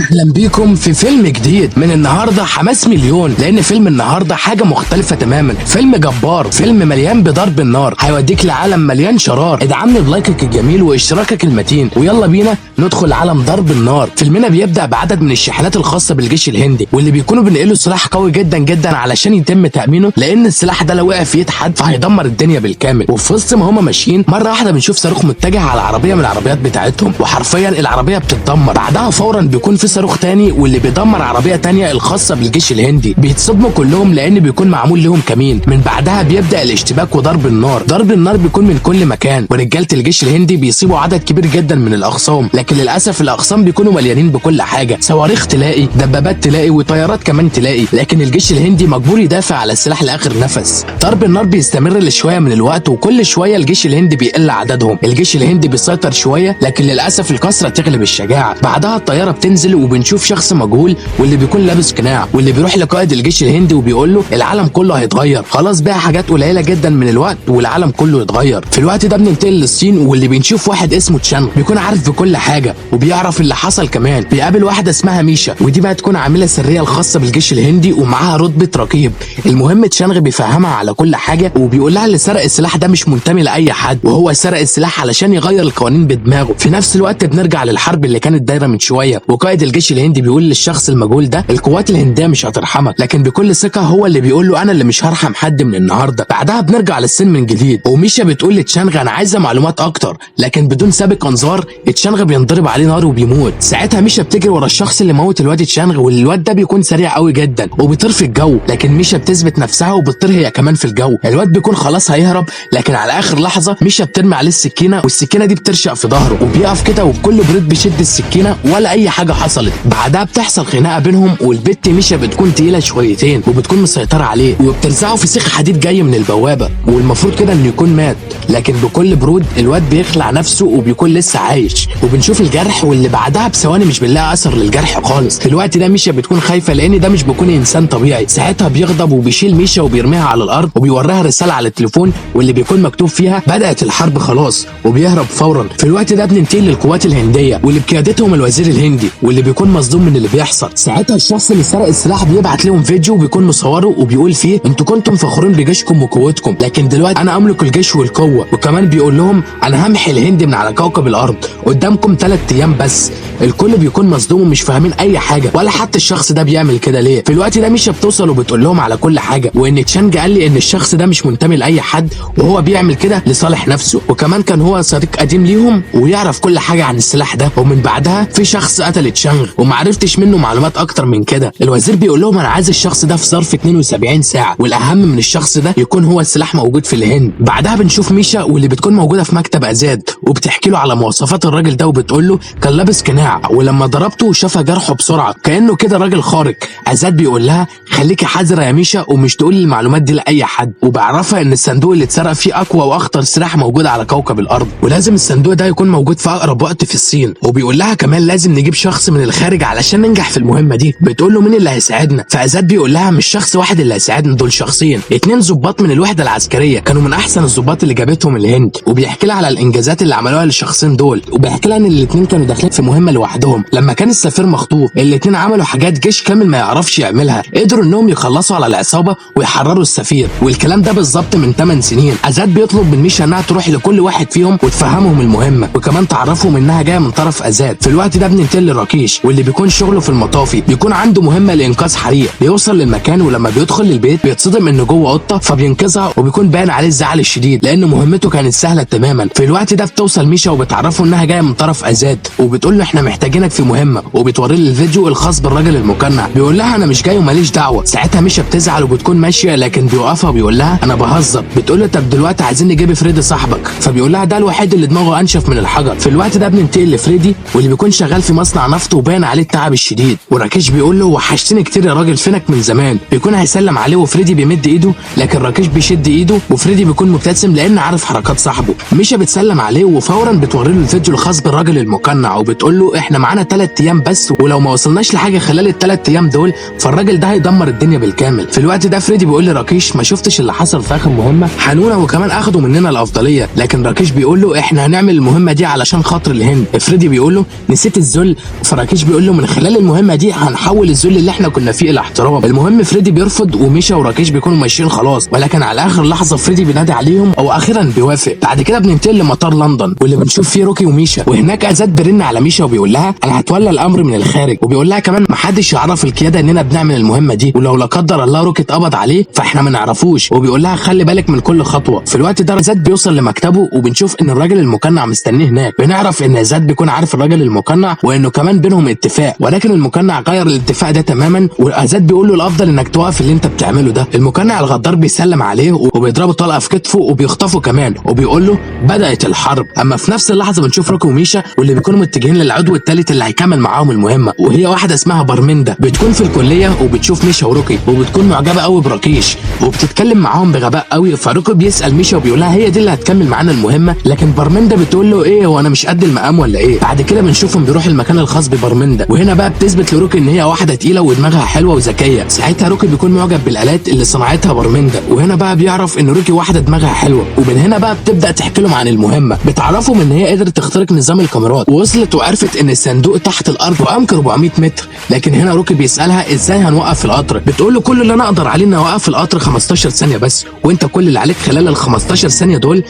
اهلا بيكم في فيلم جديد من النهارده. حماس مليون، لان فيلم النهارده حاجة مختلفة تماما. فيلم جبار، فيلم مليان بضرب النار، هيوديك لعالم مليان شرار. ادعمني بلايكك الجميل واشتراكك المتين، ويلا بينا ندخل عالم ضرب النار. فيلمنا بيبدا بعدد من الشاحنات الخاصة بالجيش الهندي، واللي بيكونوا بينقلوا سلاح قوي جدا جدا علشان يتم تامينه، لان السلاح ده لو وقع في ايد حد فهيدمر الدنيا بالكامل. وفي وسط ما هما ماشيين، مرة واحدة بنشوف صاروخ متجه على عربية من العربيات بتاعتهم، وحرفيا العربية بتتدمر. بعدها فورا بيكون في صاروخ تاني واللي بيدمر عربية تانية الخاصة بالجيش الهندي. بيتصدموا كلهم لان بيكون معمول لهم كمين. من بعدها بيبدا الاشتباك وضرب النار. ضرب النار بيكون من كل مكان، ورجاله الجيش الهندي بيصيبوا عدد كبير جدا من الاخصام، لكن للاسف الاخصام بيكونوا مليانين بكل حاجه، صواريخ تلاقي، دبابات تلاقي، وطيارات كمان تلاقي. لكن الجيش الهندي مجبور يدافع على السلاح لاخر نفس. ضرب النار بيستمر لشويه من الوقت، وكل شوية الجيش الهندي بيقل عددهم. الجيش الهندي بيسيطر شويه، لكن للاسف الكثرة تغلب الشجاعة. بعدها الطيارة بتنزل وبنشوف شخص مجهول واللي بيكون لابس قناع، واللي بيروح لقائد الجيش الهندي وبيقول له العالم كله هيتغير، خلاص بقى حاجات قليله جدا من الوقت والعالم كله يتغير. في الوقت ده بننتقل للصين، واللي بنشوف واحد اسمه تشانغ بيكون عارف بكل حاجة وبيعرف اللي حصل كمان. بيقابل واحدة اسمها ميشا، ودي بقى تكون عامله سرية الخاصة بالجيش الهندي ومعاها رتبه رقيب. المهم تشانغ بيفهمها على كل حاجة، وبيقول لها اللي سرق السلاح ده مش منتمي لاي حد، وهو سرق السلاح علشان يغير القوانين بدماغه. في نفس الوقت بنرجع للحرب اللي كانت دايرة من شوية، وقائد الجيش الهندي بيقول للشخص المجهول ده القوات الهندية مش هترحمك، لكن بكل ثقة هو اللي بيقول له انا اللي مش هرحم حد من النهارده. بعدها بنرجع للصين من جديد، وميشا بتقول لتشانغ انا عايزه معلومات اكتر، لكن بدون سابق انذار تشانغ بينضرب عليه نار وبيموت. ساعتها ميشا بتجري ورا الشخص اللي موت الواد تشانغ، والواد ده بيكون سريع قوي جدا وبيطير في الجو، لكن ميشا بتثبت نفسها وبتطير هي كمان في الجو. الواد بيكون خلاص هيهرب، لكن على اخر لحظة ميشا بترمي عليه السكينة، والسكينة دي بترشق في ظهره وبيقف كده، وبكل برود بيشد السكينة ولا اي حاجة حصلت. بعدها بتحصل خناقه بينهم، والبت ميشا بتكون تقيلة شويتين وبتكون مسيطرة عليه، وبترزعه في سيخ حديد جاي من البوابة، والمفروض كده انه يكون مات، لكن بكل برود الواد بيخلع نفسه وبيكون لسه عايش. وبنشوف الجرح، واللي بعدها بثواني مش بنلاقي اثر للجرح خالص. في الوقت ده ميشا بتكون خايفة لان ده مش بيكون انسان طبيعي. ساعتها بيغضب وبيشيل ميشا وبيرميها على الارض، وبيوريها رسالة على التليفون واللي بيكون مكتوب فيها بدات الحرب خلاص، وبيهرب فورا. في الوقت ده بننتقل للقوات الهندية واللي بقيادتهم الوزير الهندي، واللي بيكون مصدوم من اللي بيحصل. ساعتها الشخص اللي سرق السلاح بيبعت لهم فيديو بيكون مصوره وبيقول فيه انتوا كنتم فخورين بجيشكم وقوتكم، لكن دلوقتي انا املك الجيش والقوه. وكمان بيقول لهم انا همحي الهند من على كوكب الارض، قدامكم 3 ايام بس. الكل بيكون مصدوم ومش فاهمين اي حاجة، ولا حتى الشخص ده بيعمل كده ليه. في الوقت ده ميشا بتوصل وبتقول لهم على كل حاجة، وان تشانج قال لي ان الشخص ده مش منتمي لاي حد وهو بيعمل كده لصالح نفسه، وكمان كان هو صديق قديم ليهم ويعرف كل حاجة عن السلاح ده. ومن بعدها في شخص قتل تشانغ ومعرفتش منه معلومات اكتر من كده. الوزير بيقول لهم انا عايز الشخص ده في ظرف 72 ساعة، والاهم من الشخص ده يكون هو السلاح موجود في الهند. بعدها بنشوف ميشا واللي بتكون موجودة في مكتب ازاد، وبتحكي له على مواصفات الراجل ده، وبتقول له كان لابس قناع ولما ضربته شافها جرحه بسرعة كانه كده راجل خارق. ازاد بيقول لها خليكي حذره يا ميشا ومش تقولي المعلومات دي لاي حد، وبيعرفها ان الصندوق اللي اتسرق فيه اقوى واخطر سلاح موجود على كوكب الارض، ولازم الصندوق ده يكون موجود في اقرب وقت في الصين. وبيقول لها كمان لازم نجيب شخص من الخارج علشان ننجح في المهمة دي. بتقول له مين اللي هيساعدنا؟ فازاد بيقول لها مش شخص واحد اللي هيساعدنا، دول شخصين، 2 ضباط من الوحدة العسكرية كانوا من احسن الضباط اللي جابتهم الهند. وبيحكي لها على الانجازات اللي عملوها للشخصين دول، وبيحكي لها ان الاثنين كانوا داخلين في مهمة لوحدهم لما كان السفير مخطوف. الاثنين عملوا حاجات جيش كامل ما يعرفش يعملها، قدروا انهم يخلصوا على العصابة ويحرروا السفير، والكلام ده بالظبط من 8 سنين. ازاد بيطلب من ميشا انها تروح لكل واحد فيهم وتفهمهم المهمة، وكمان تعرفهم انها جاية من طرف ازاد. في الوقت ده بننتقل لراكيش واللي بيكون شغله في المطافي، بيكون عنده مهمة لانقاذ حريق. بيوصل للمكان ولما بيدخل للبيت بيتصدم انه جوه قطة فبينقذها، وبيكون باين عليه الزعل الشديد لان مهمته كانت سهلة تماما. في الوقت ده بتوصل ميشا وبتعرفه انها جاية من طرف ازاد، وبتقول له احنا محتاجينك في مهمة، وبتوري له الفيديو الخاص بالراجل المقنع. بيقول لها انا مش جاي وماليش دعوه. ساعتها ميشا بتزعل وبتكون ماشية، لكن بيوقفها وبيقول لها انا بهزر. بتقول له طب دلوقتي عايزين نجيب فريدي صاحبك، فبيقول لها ده الوحيد اللي دماغه انشف من الحجر. في الوقت ده بننتقل لفريدي واللي بيكون شغال في مصنع نفط وباين عليه التعب الشديد. وراكيش بيقول له وحشتني كتير يا راجل، فينك من زمان؟ بيكون هيسلم عليه وفريدي بيمد ايده، لكن راكيش بيشد ايده وفريدي بيكون مبتسم لان عارف حركات صاحبه. ميشا بتسلم عليه وفورا بتوري له الفيديو الخاص بالراجل المقنع، وبتقول له احنا معانا 3 ايام بس، ولو ما وصلناش لحاجة خلال ال3 ايام دول فالراجل ده هيدمر الدنيا بالكامل. في الوقت ده فريدي بيقول لراكيش ما شفتش اللي حصل في اخر مهمة؟ حنونه وكمان اخدوا مننا الافضلية، لكن راكيش بيقول له احنا هنعمل المهمة دي علشان خاطر الهند. فريدي بيقول له نسيت الذل؟ فراكيش فراكيش بيقول له من خلال المهمة دي هنحول الذل اللي احنا كنا فيه الى احترام. المهم فريدي بيرفض وميشا وراكيش بيكونوا ماشيين خلاص، ولكن على اخر لحظة فريدي بينادي عليهم او اخيرا بيوافق. بعد كده بننتقل لمطار لندن واللي بنشوف فيه روكي وميشا، وهناك ازاد بيرن على ميشا وبيقول لها انا هتولى الامر من الخارج، وبيقول لها كمان محدش يعرف القيادة اننا بنعمل المهمة دي، ولو لا قدر الله روكي اتقبض عليه فاحنا ما نعرفوش، وبيقول لها خلي بالك من كل خطوة. في الوقت ده ازاد بيوصل لمكتبه وبنشوف ان الراجل المقنع مستنيه هناك. بنعرف ان ازاد بيكون عارف الراجل المقنع وانه كمان بينهم اتفاق، ولكن المقنع غير الاتفاق ده تماما، وازاد بيقول له الافضل انك توقف اللي انت بتعمله ده. المقنع الغدار بيسلم عليه وبيضربه طلقه في كتفه وبيخطفه كمان وبيقول له بدات الحرب. اما في نفس اللحظة بنشوف روكي وميشا واللي بيكونوا متجهين للعضو الثالث اللي هيكمل معاهم المهمة، وهي واحدة اسمها بارميندا. بتكون في الكلية وبتشوف ميشا وروكي وبتكون معجبه قوي براكيش وبتتكلم معاهم بغباء قوي. فروكي بيسال ميشا وبيقول لها هي دي اللي هتكمل معانا المهمة، لكن بارميندا بتقول له ايه هو انا مش قد المقام ولا ايه. بعد كده بنشوفهم بيروحوا المكان الخاص ببارميندا، وهنا بقى بتثبت لروكي ان هي واحدة تقيلة ودماغها حلوة وذكيه. ساعتها روكي بيكون معجب بالالات اللي صنعتها بارميندا، وهنا بقى بيعرف ان روكي واحدة دماغها حلوة. ومن هنا بقى بتبدا تحكي لهم عن المهمة، بتعرفهم ان هي قدرت تخترق نظام الكاميرات ووصلت وعرفت ان الصندوق تحت الارض وعمق 400 متر. لكن هنا روكي بيسالها ازاي هنوقف القطر، بتقول له كل اللي انا اقدر عليه ان اوقف القطر 15 ثانية بس، وانت كل اللي عليك خلال ال 15 ثانية دول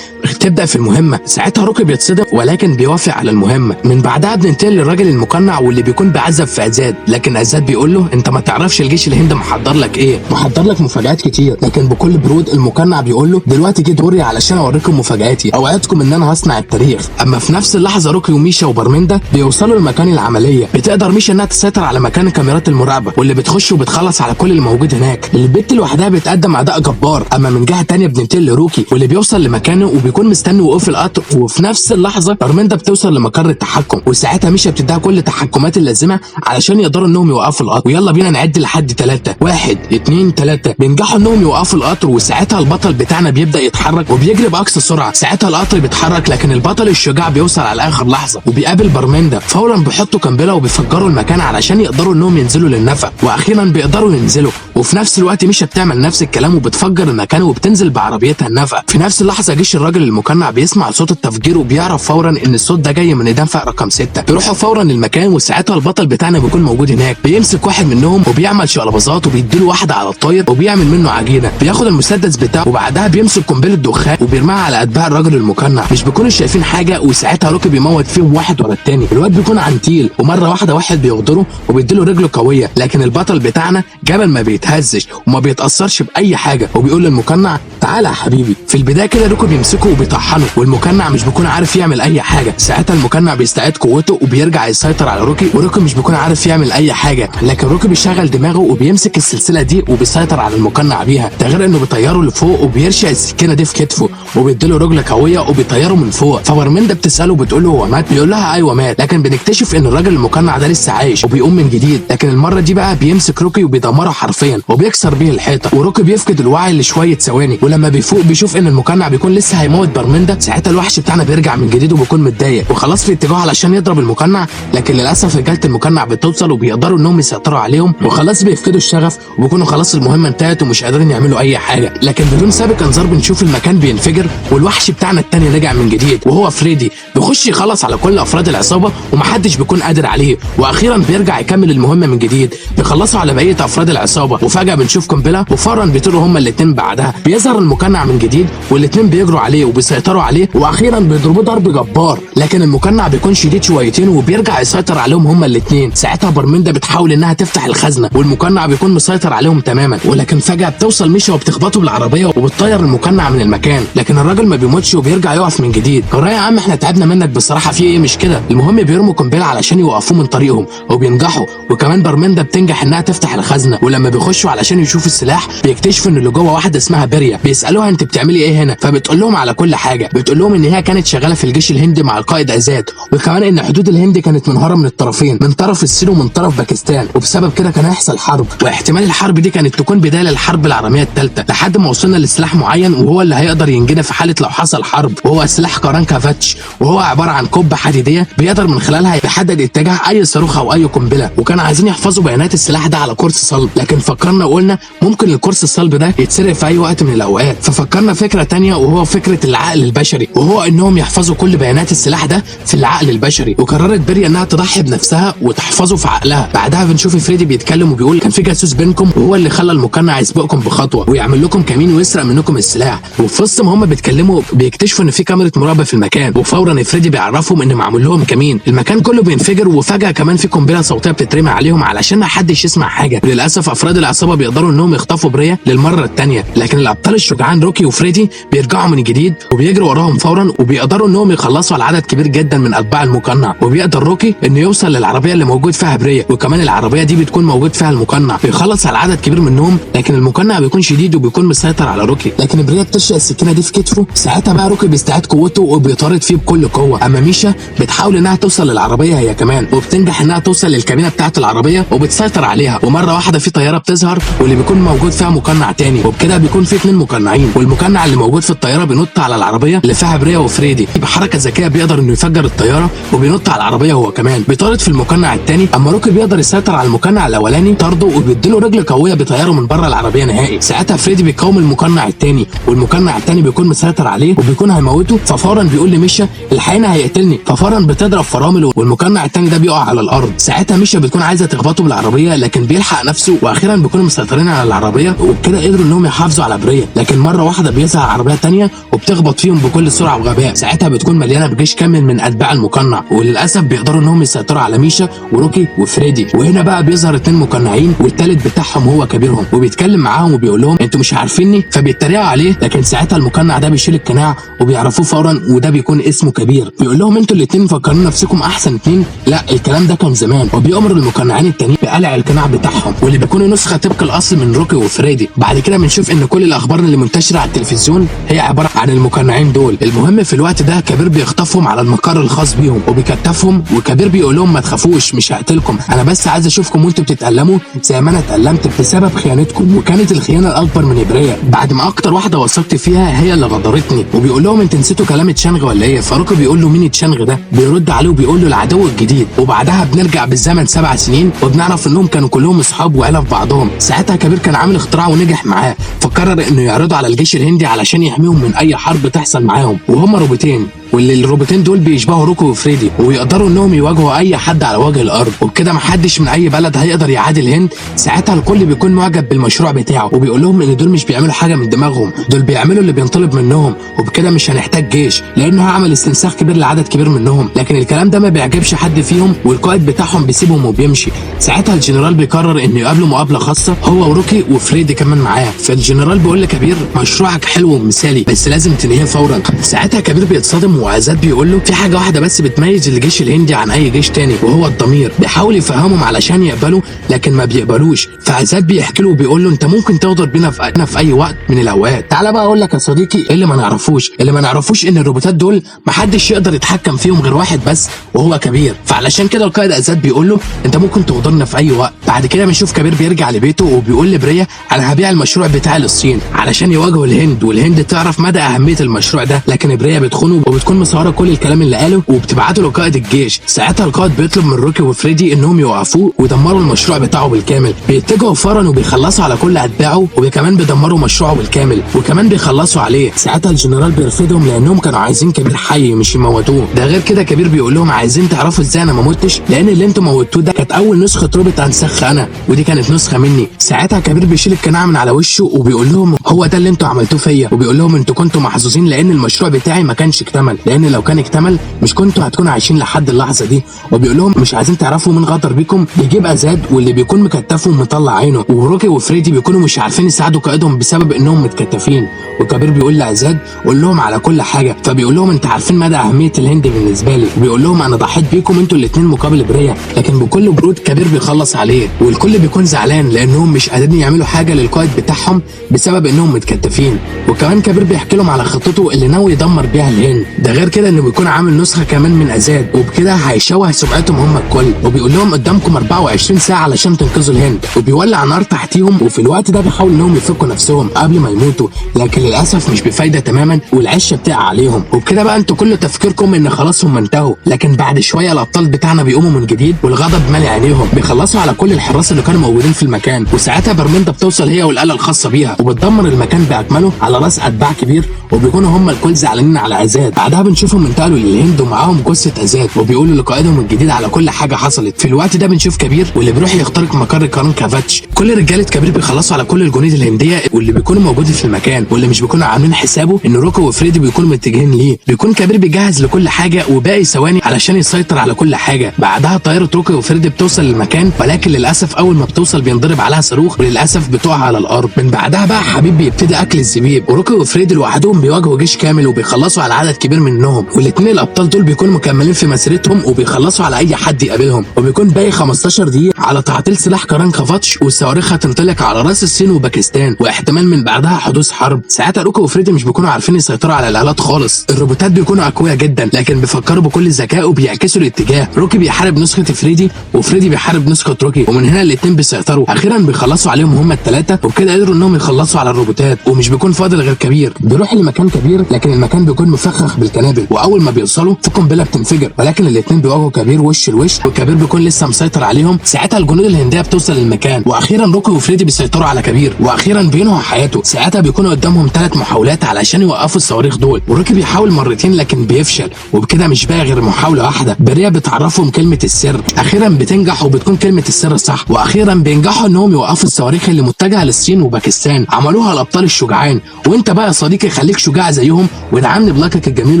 تبدا في المهمة. ساعتها روكي بيتصدم ولكن بيوافق على المهمة. من بعدها بننتقل للراجل المقنع واللي بيكون بيعذب في ازاد، لكن ازاد بيقول له انت ما تعرفش الجيش الهندي محضر لك ايه، محضر لك مفاجآت كتير. لكن بكل برود المقنع بيقول له دلوقتي جه دوري علشان اوريكم مفاجاتي، اوعدكم ان انا هصنع التاريخ. اما في نفس اللحظة روكي وميشا وبارميندا بيوصلوا لمكان العملية، بتقدر ميشا انها تسيطر على مكان كاميرات المراقبة واللي بتخش وبتخلص على كل الموجود هناك. البت لوحدها بتقدم اداء جبار. اما من جهة تانية بننتقل لروكي واللي بيوصل لمكانه وبيكون مستني وقوف القطر، وفي نفس اللحظة بارميندا بتوصل لمقر التحكم، وساعتها ميشا بتديها كل التحكمات اللازمة علشان يقدروا انهم يوقفوا القطر. ويلا بينا نعد لحد 3، 1 2 3. بينجحوا انهم يوقفوا القطر، وساعتها البطل بتاعنا بيبدا يتحرك وبيجري باقصى سرعة. ساعتها القطر بيتحرك، لكن البطل الشجاع بيوصل على اخر لحظة وبيقابل بارميندا. فورا بيحطوا قنبلة وبيفجروا المكان علشان يقدروا انهم ينزلوا للنفق، واخيرا بيقدروا ينزلوا. وفي نفس الوقت ميشا بتعمل نفس الكلام وبتفجر المكان وبتنزل بعربيتها النفق. في نفس اللحظة جيش الراجل المقنع بيسمع صوت التفجير وبيعرف فورا ان الصوت ده جاي من نفق رقم 6. بيروحوا فورا للمكان، وساعتها البطل بتاعنا بيكون موجود هناك. بيمسك واحد منهم وبيعمل شقلباظات وبيديله واحدة على الطاير وبيعمل منه عجينه. بياخد المسدس بتاعه وبعدها بيمسك قنبلة دخان وبيرميها على اتباع الراجل المقنع. مش بيكونوا شايفين حاجة، وساعتها روكي بيموت فيهم واحد ورا التاني. الواد بيكون عنتيل، ومرة واحدة واحد بيغدره وبيديله رجله قوية، لكن البطل بتاعنا جبل ما بيتهزش وما بيتاثرش باي حاجة، وبيقول للمقنع تعالى يا حبيبي. في البداية كده روكي بيمسكه وبيطحنه، والمقنع مش بيكون عارف يعمل اي حاجة. ساعتها المقنع بيستعيد قوته وبيرجع يسيطر على روكي، وروكي مش بيكون عارف يعمل اي حاجة، لكن روكي بيشغل دماغه وبيمسك السلسلة دي وبيسيطر على المقنع بيها. ده غير انه بيطيره لفوق وبيرشق السكينة دي في كتفه وبيديله رجله قوية وبيطيره من فوق. فبرمندا بتساله بتقول له هو مات؟ بيقول لها ايوه مات، لكن بنكتشف ان الراجل المقنع ده لسه عايش وبيقوم من جديد. لكن المرة دي بقى بيمسك روكي وبيدمره حرفيا وبيكسر بيه الحيطة، وروكي بيفقد الوعي لشويه ثواني، ولما بيفوق بيشوف ان المقنع بيكون لسه هيموت بارمندا. ساعتها الوحش بتاعنا بيرجع من جديد وبيكون متضايق وخلاص في اتجاهه علشان يضرب المقنع، لكن للاسف رجاله المقنع بتوصل وبيقدروا انهم يسيطروا عليهم، وخلاص بيفقدوا الشغف وبيكونوا خلاص المهمة انتهت ومش قادرين يعملوا اي حاجة. لكن بدون سابق انذار بنشوف المكان بينفجر والوحش بتاعنا التاني رجع من جديد وهو فريدي، بيخش يخلص على كل افراد العصابة ومحدش بيكون قادر عليه، واخيرا بيرجع يكمل المهمة من جديد، بيخلصوا على بقية افراد العصابة. وفجاة بنشوف قنبلة وفورا بيطيروا هما الاثنين. بعدها بيظهر المقنع من جديد والاثنين بيجروا عليه وبيسيطروا عليه، واخيرا بيضربوه ضرب جبار، لكن المقنع بيكون شديد شويتين وبيرجع يسيطر عليهم هما الاثنين. ساعتها برمندا بتحاول انها تفتح الخزنة والمقنع بيكون مسيطر عليهم تماما، ولكن فجاة بتوصل ميشا وبتخبطه بالعربية وبتطير المقنع من المكان، لكن الراجل ما بيموتش وبيرجع يقف من جديد. يا عم احنا تعبنا منك بصراحة، في ايه مش كده؟ المهم بيرموا قنبلة علشان يوقفوه من طريقهم وبينجحوا، وكمان برمندا بتنجح انها تفتح الخزنة. ولما بيخشوا علشان يشوفوا السلاح بيكتشفوا ان اللي جوه واحدة اسمها بيريا. بيسالوها انت بتعملي ايه هنا؟ فبتقول لهم على كل حاجة، بتقول لهم ان هي كانت شغالة في الجيش الهندي مع القائد ازاد، وكمان ان حدود الهند كانت منهاره من الطرفين، من طرف الصين ومن طرف باكستان، وبسبب كده كان هيحصل حرب، واحتمال الحرب دي كانت تكون بداية للحرب العالمية الثالثة، لحد ما وصلنا لسلاح معين وهو اللي هيقدر ينجينا في حاله لو حصل حرب، وهو سلاح كاران كافاتش، وهو عبارة عن قبه حديديه بيقدر من خلالها يحدد اتجاه اي صاروخ او اي قنبلة. وكان عايزين يحفظوا بيانات السلاح ده على كرسي صلب، لكن فكرنا وقلنا ممكن الكرسي الصلب ده يتسرق في اي وقت من الاوقات، ففكرنا فكرة تانية وهو فكرة العقل البشري، وهو انهم يحفظوا كل بيانات السلاح ده في العقل البشري. وقررت بيريا انها تضحي تضحي بنفسها وتحفظه في عقلها. بعدها بنشوف فريدي بيتكلم وبيقول كان في جاسوس بينكم وهو اللي خلى المقنع يسبقكم بخطوة ويعمل لكم كمين ويسرق منكم السلاح. وفي وسط ما هم بيتكلموا بيكتشفوا ان في كاميرا مراقبة في المكان، وفورا فريدي بيعرفهم ان معمول لهم كمين. المكان كله بينفجر، وفجاة كمان في قنبلة صوتية بتترمي عليهم علشان ما حدش يسمع حاجة. للاسف افراد العصابة بيقدروا انهم يخطفوا بريا للمرة الثانية، لكن الابطال الشجعان روكي وفريدي بيرجعوا من جديد وبيجروا وراهم فورا، وبيقدروا انهم يخلصوا على عدد كبير جدا من اتباع المقنع. وبيقدر روكي انه يوصل للعربية اللي موجود فيها بريا، وكمان العربية دي بتكون موجود فيها المقنع، بيخلص على عدد كبير منهم، لكن المقنع بيكون شديد وبيكون مسيطر على روكي، لكن بريا بترشق السكينة دي في كتفه. ساعتها بقى روكي بيستعيد قوته وبيطارد فيه بكل قوة. اما ميشا بتحاول انها توصل للعربية هي كمان، وبتنجح انها توصل للكابينه بتاعه العربية وبتسيطر عليها. ومرة واحدة في طيارة بتظهر واللي بيكون موجود فيها مقنع تاني، وبكده بيكون في 2 مقنعين، والمقنع اللي موجود في الطيارة بينط على العربية اللي فيها بريا وفريدي. بحركة ذكية بيقدر انه يفجر الطيارة وبينط على العربية هو كمان، بيطارد في المقنع التاني. اما روكي بيقدر يسيطر على المقنع الاولاني، طرده وبيديله رجل قوية بيطيره من بره العربية نهائي. ساعتها فريدي بيقاوم المقنع التاني، والمقنع التاني بيكون مسيطر عليه وبيكون هيموته. ففورا بيقول لميشا الحقيقة هيقتلني، ففورا بتضرب فرامل والمقنع التاني ده بيقع على الارض. ساعتها ميشا بتكون عايزه تخبطه بالعربية، لكن بيلحق نفسه، واخيرا بيكونوا مسيطرين على العربية، وبكده قدروا انهم يحافظوا على بريا. لكن مرة واحدة بيظهر عربية تانية وبتخبط فيهم بكل سرعة وغباء. ساعتها بتكون مليانة بجيش كامل من اتباع المقنع، وللاسف بيقدروا انهم يسيطروا على ميشا وروكي وفريدي. وهنا بقى بيظهر 2 مقنعين، والثالث بتاعهم هو كبيرهم، وبيتكلم معاهم وبيقول لهم انتوا مش عارفيني، فبيتريقوا عليه. لكن ساعتها المقنع ده بيشيل القناع وبيعرفوه فورا، وده بيكون اسمه كبير. بيقول لهم انتوا الاثنين مفكرين نفسكم احسن 2، لا الكلام ده كان زمان. وبيأمر المقنعين التانيين بقلع القناع بتاعهم، واللي بيكونوا نسخه طبق الاصل من روكي وفريدي. بعد كده بنشوف ان كل الاخبار اللي منتشرة على التلفزيون هي عبارة عن المقنعين دول. المهم في الوقت ده كبير بيخطفهم على المقر الخاص بيهم وبيكتفهم، وكبير بيقول لهم ما تخافوش مش هقتلكم، انا بس عايز اشوفكم وانتوا بتتألموا زي ما انا اتألمت بسبب خيانتكم، وكانت الخيانة الاكبر من بريا بعد ما اكتر واحدة وثقت فيها هي اللي غدرتني. وبيقول لهم انت نسيتوا كلام تشانغ ولا ايه؟ فروكي بيقول له مين تشانغ ده؟ بيرد عليه وبيقول له العدو الجديد. وبعدها بنرجع بالزمن 7 سنين وبنعرف انهم كانوا كلهم اصحاب وعيلة في بعضهم. ساعتها كبير كان عامل اختراع ونجح معاه، فقرر انه يعرضه على الجيش الهندي علشان يحميهم من اي حرب تحصل معاهم، وهم روبوتين، واللي الروبوتين دول بيشبهوا روكو وفريدي ويقدروا انهم يواجهوا اي حد على وجه الارض، وبكده محدش من اي بلد هيقدر يعادي الهند. ساعتها الكل بيكون معجب بالمشروع بتاعه، وبيقول لهم ان دول مش بيعملوا حاجة من دماغهم، دول بيعملوا اللي بينطلب منهم، وبكده مش هنحتاج جيش لانه هعمل استنساخ كبير لعدد كبير منهم. لكن الكلام ده ما بيعجبش حد فيهم، والقائد بتاعهم بيسيبهم وبيمشي. ساعتها الجنرال بيقرر انه يقابله مقابله خاصة هو وروكي وفريدي كمان معاه. فالجنرال بيقول لكبير مشروعك حلو ومثالي بس لازم تنهيه فورا. ساعتها كبير بيتصدم، وعزاد بيقول له في حاجة واحدة بس بتميز الجيش الهندي عن اي جيش تاني وهو الضمير. بيحاول يفهمهم علشان يقبلوا لكن ما بيقبلوش. فعزاد بيحكي له وبيقول له انت ممكن تغدر بينا في اي وقت من الاوقات. تعالى بقى اقول لك يا صديقي اللي ما نعرفوش، اللي ما نعرفوش ان الروبوتات دول محدش يقدر يتحكم فيهم غير واحد بس وهو كبير. فعلشان كده القائد ازاد بيقول له انت ممكن تغدرنا في اي وقت. بعد كده بنشوف كبير بيرجع لبيته وبيقول لبريا انا هبيع المشروع بتاعي للصين علشان يواجهوا الهند، والهند تعرف مدى اهمية المشروع ده. لكن بريا بتخونه وبتكون مصوره كل الكلام اللي قاله وبتبعته لقائد الجيش. ساعتها القائد بيطلب من روكي وفريدي انهم يوقفوه ويدمروا المشروع بتاعه بالكامل. بيتجهوا فورا وبيخلصوا على كل اتباعه، وكمان بيدمروا مشروعه بالكامل، وكمان بيخلصوا عليه. ساعتها الجنرال بيرفضهم لانهم كانوا عايزين كبير حي مش يموتوه. ده غير كده كبير بيقول لهم عايزين تعرفوا ازاي انا ما متش، لان اللي انتوا موتوه ده كانت اول نسخه روبوت انسخ انا، ودي كانت نسخه مني. ساعتها كبير بيشيل القناع من على وشه وبيقول لهم هو ده اللي انتوا عملتوه فيا، وبيقول لهم انتوا كنتوا محظوظين لان المشروع بتاعي ما كانش اكتمل، لان لو كان اكتمل مش كنتوا هتكونوا عايشين لحد اللحظة دي. وبيقول لهم مش عايزين تعرفوا مين غدر بيكم. بيجيب ازاد واللي بيكون مكتفه ومطلع عينه، وروكي وفريدي بيكونوا مش عارفين يساعدوا قائدهم بسبب انهم متكتفين. وكبير بيقول لازاد قول لهم على كل حاجة، فبيقول لهم انت عارفين مدى اهمية الهند بالنسبة لي، وبيقول لهم انا ضحيت بيكم انتوا الاثنين مقابل بريا. لكن بكل برود كبير بيخلص عليه، والكل بيكون زعلان لانهم مش قادرين يعملوا حاجة للقائد بتاعهم بسبب انهم متكتفين. وكمان كبير بيحكي لهم على خطته اللي ناوي يدمر بيها الهند. ده غير كده انه بيكون عامل نسخه كمان من ازاد، وبكده هيشوه سمعتهم هم الكل. وبيقول لهم قدامكم 24 ساعة علشان تنقذوا الهند، وبيولع نار تحتيهم. وفي الوقت ده بيحاولوا انهم يفكوا نفسهم قبل ما يموتوا، لكن للاسف مش بفايده تماما، والعشه بتقع عليهم. وبكده بقى انتوا كل تفكيركم ان خلاص هم انتهوا. لكن بعد شوية الابطال بتاعنا بيقوموا من جديد والغضب مالي عينيهم، بيخلصوا على كل الحراس اللي كانوا موجودين في المكان. وساعتها برمندا بتوصل هي والاله الخاصة بيها وبتدمر المكان باكمله على راس اتباع كبير، وبيكونوا هم الكل زعلانين على ازاد. بعدها بعدها بنشوفهم انتقلوا للهند ومعاهم جثة ازاد، وبيقولوا لقائدهم الجديد على كل حاجة حصلت. في الوقت ده بنشوف كبير واللي بيروح يخترق مقر كاران كافاتش. كل رجاله كبير بيخلصوا على كل الجنود الهندية واللي بيكونوا موجودين في المكان، واللي مش بيكونوا عاملين حسابه ان روكي وفريدي بيكونوا متجهين ليه. بيكون كبير بيجهز لكل حاجة وباقي ثواني علشان يسيطر على كل حاجة. بعدها طائره روكي وفريدي بتوصل للمكان، ولكن للاسف اول ما بتوصل بينضرب عليها صاروخ وللاسف بتقع على الارض. من بعدها بقى حبيب بيبتدي اكل الزبيب، وروكي وفريدي لوحدهم بيواجهوا جيش كامل وبيخلصوا على عدد كبير منهم. والاثنين الابطال دول بيكونوا مكملين في مسيرتهم وبيخلصوا على اي حد يقابلهم. وبيكون باقي 15 دقيقة على تعطيل سلاح كاران كافاتش، والصواريخ هتنطلق على راس الصين وباكستان، واحتمال من بعدها حدوث حرب. ساعتها روكي وفريدي مش بيكونوا عارفين يسيطروا على الالات خالص. الروبوتات بيكونوا اقوياء جدا، لكن بيفكروا بكل ذكاء وبيعكسوا الاتجاه. روكي بيحارب نسخه فريدي، وفريدي بيحارب نسخه روكي، ومن هنا الاثنين بيسيطروا. اخيرا بيخلصوا عليهم هما الثلاثة، وبكده قدروا انهم يخلصوا على الروبوتات، ومش بيكون فاضل غير كبير. بيروح لمكان كبير، لكن المكان بيكون مفخخ بالقنابل، واول ما بيوصلوا في قنبلة بتنفجر، ولكن الاثنين بيواجهوا كبير وش لوش، وكبير بيكون لسه مسيطر عليهم. ساعتها الجنود الهندية بتوصل للمكان، واخيرا روكي وفريدي بيسيطروا على كبير، واخيرا بينهوا حياته. ساعتها بيكونوا قدامهم 3 محاولات علشان يوقفوا الصواريخ دول، وروكي بيحاول مرتين لكن بيفشل، وبكده مش باقي غير محاولة واحدة. بريا بتعرفهم كلمة السر، اخيرا بتنجح وبتكون كلمة السر صح، واخيرا بينجحوا انهم يوقفوا الصواريخ اللي متجهة للصين وباكستان. عملوها الابطال الشجعان. وانت بقى يا صديقي خليك شجاع زيهم، وادعمني بلايكك الجميل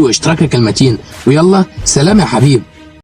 واشتراكك المتين. ويلا سلام يا حبيب.